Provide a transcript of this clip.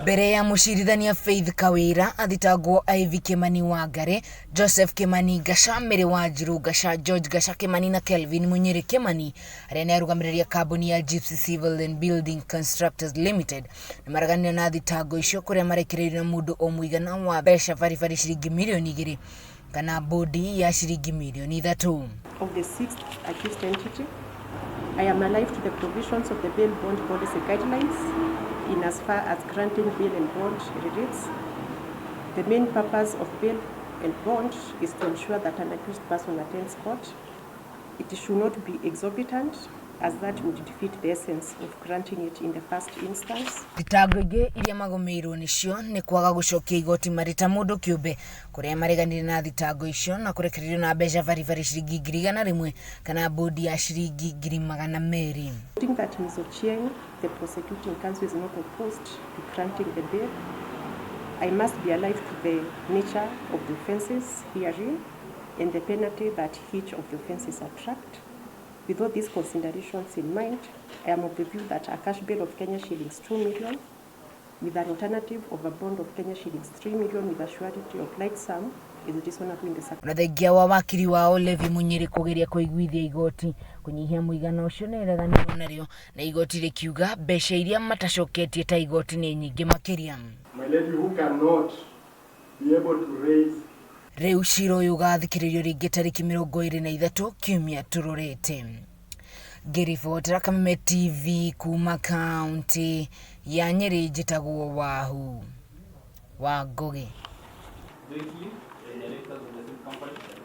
Mbere ya mũcirithania Faith Kawira, athitangwo Ivy Kimani Wangari, Joseph Kimani Ngaca, Mary Wanjiru Ngaca, George Ngaca Kimani na Kelvin Munyiri Kimani arĩa nĩ arũgamĩrĩri a kambuni ya Gypsy Civil and Building Constructors Limited nĩ mareganire na thitango icio kũrĩa marekereirio na mũndũ o mũigana wa mbeca baribari ciringi mirioni 2 kana bodi ya ciringi mirioni 3. Of the sixth accused entity. I am alive to the provisions of the bail bond policy guidelines in as far as granting bail and bond relates. The main purpose of bail and bond is to ensure that an accused person attends court. It should not be exorbitant, as that would defeat the essence of granting it in the first instance. Thitango ingĩ iria magũmĩirwo nĩcio nĩ kwaga gũcokia igoti marĩ ta mũndũ kĩũmbe kũrĩa mareganire na thitango icio na kũrekererio na mbeca baribari ciringi 100,000 kana bodi ya ciringi 200,000. Noting that Ms. Ochieng, the prosecuting counsel, is not opposed to granting the bail, I must be alive to the nature of the offences herein and the penalty that each of the offences attract. With all these considerations in mind, I am of the view that a cash bail of Kenya shillings 2 million with an alternative of a bond of Kenya shillings 3 million with a surety of like sum is reasonable in the circumstances. Ona thengia wa wakiri wao Levi Munyiri kũgeria kũiguithia igoti kũnyihia mũigana ũcio nĩ ĩreganirwo narĩo na igoti rĩkiuga mbeca iria matacoketie ta igoti nĩ nyingĩ makĩria. My lady, who cannot be able to raise Rĩu cira ũyũ ũgathikĩrĩrio rĩngĩ tarĩki 23 kiumia tũrorete. Ngĩribotera Kameme TV kuma kaunti ya Nyĩrĩ, njĩtagwo Wahu wa Ngũgĩ. Jointly, the directors of